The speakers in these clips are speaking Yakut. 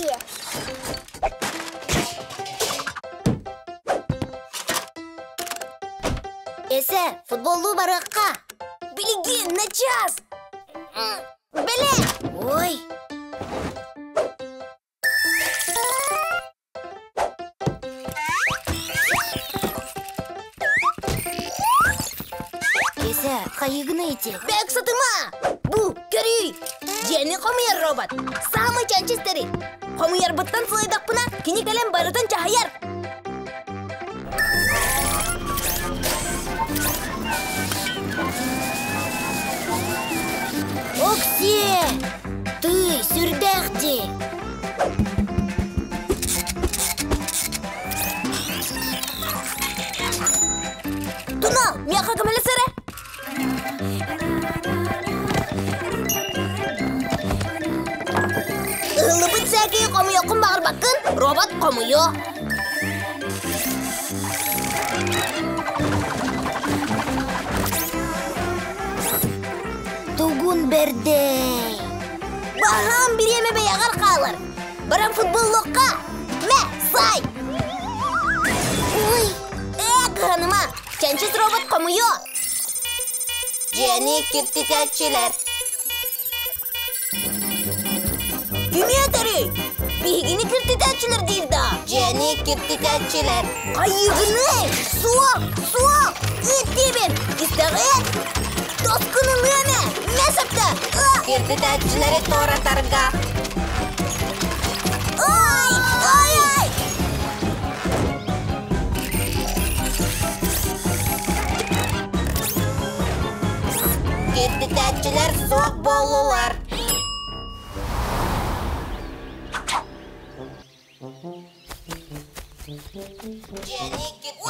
дии. Эсэ, футболлуу барыахха. Билигин, начаас! Бэлэ! Ой! Киэсэ, хайыгына ити? Бэк сатыма! Бу, көрүй! Дьиэни хомуйар робот. Саамай чанчистэри. Хомуйарбыттан сылайдахпына, кини кэлэн барытын чаһыйар. Оксиэ! Тыый, сүрдээх дии! Тунал, миэхэ көмөлөс эрэ! Ыһыллыбыт сээкэйи хомуйуоххун баҕарбаккын, робот хомуйуо. Тугун бэрдэй! Баһаам бириэмэ бэйэҕэр хаалар. Баран футболлуохха! Мэ, сай! Ой! Ээ, кыһаныма! Чэнчис робот хомуйуо! Дьиэни киртитээччилэр. Кими этэрий? Биһигини киртитээччилэр диир да? Дьиэни киртитээччилэр. Хайыгыный? Суох! Суох! Ыт диибин! Истэҕиэт? Тоскуну ылыам ээ! Мэ сөптө! Киртитээччилэри туоратарга. Ай! Ай-ай! Киртитээччилэр суох буоллулар. Дьиэни киртитээччилэр.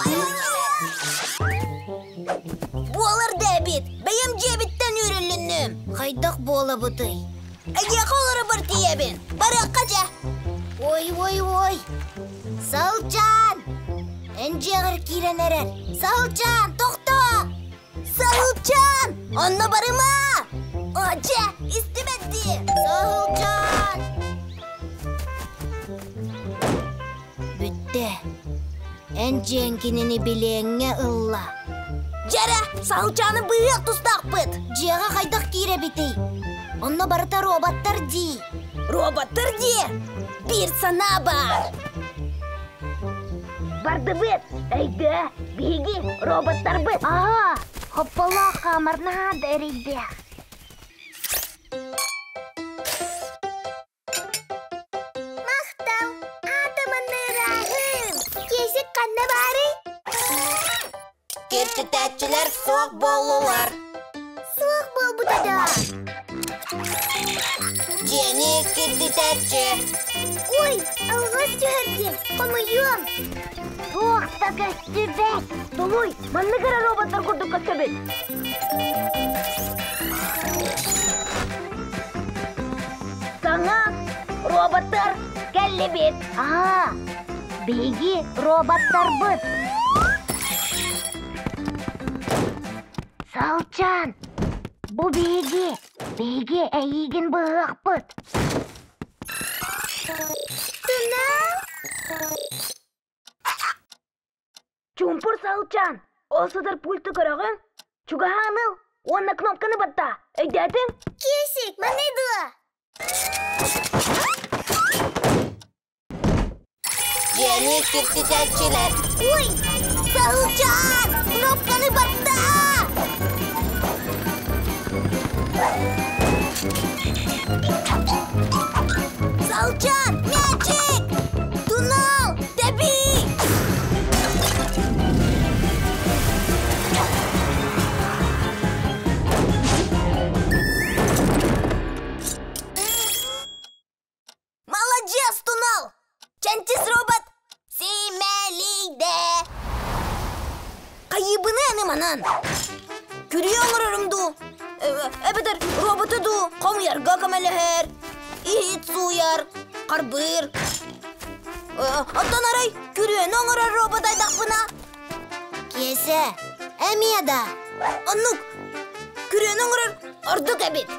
Буолар да эбит! Бэйэм дьиэбиттэн үүрүлүннүм. Хайдах буолабытый? Эйиэхэ олоробор тиийэбин. Барыахха дьэ. Ой, ой, ой! Саһылчаан! Эн дьиэҕэр киирэн эрэр. Саһылчаан, тохтоо! Саһылчаан! Онно барыма! О, дьэ, истибэт дии! Саһылчаан! Бүттэ. Эн дьиэҥ кинини билиэҥҥэ ылла. Дьэрэ, саһылчааны быыһыах тустаахпыт. Дьиэҕэ хайдах киирэбитий? Онно барыта роботтар дии. Роботтар дии? Биир санаа баар. Бардыбыт, өйдөө, биһиги роботтарбыт. Аһа, хопполоох хаамар наһаа да эрэйдээх. Махтал, атоманныырааһын! Киэсик ханна баарый? Киртитээччилэр суох буоллулар. Суох буолбута да. Дьиэни киртитээччи. Ой, алҕас түһэрдим, хомуйуом. Туох да көстүбэт. Тулуй, маннык эрэ роботтар курдук көстөбүт. Саҥа роботтар кэллибит. Аа, биһиги роботтарбыт. Салчан, бу биһиги, биһиги эйиигин быһыахпыт. Тунал? Чуумпур Саһылчаан, ол сытар пульту көрөҕүн? Чугаһаан ыл уонна кнопканы баттаа. Өйдөөтүҥ? Киэсик, манный дуо? Дьиэни киртитээччилэр. Ой, Саһылчаан, кнопканы баттаа! Саһылчаан, мячик! Тунал, тэбии! Маладьыас, Тунал! Чэнчис робот симэлийдэ! Хайыыбыны аны манан? Күрүө оҥорорум дуу? Эбэтэр роботу дуу хомуйарга көмөлөһөр, иһит сууйар, харбыыр. Оттон арай күрүөнү оҥорор робот айдахпына? Киэсэ, эмиэ да. Оннук, күрүөнү оҥорор ордук эбит.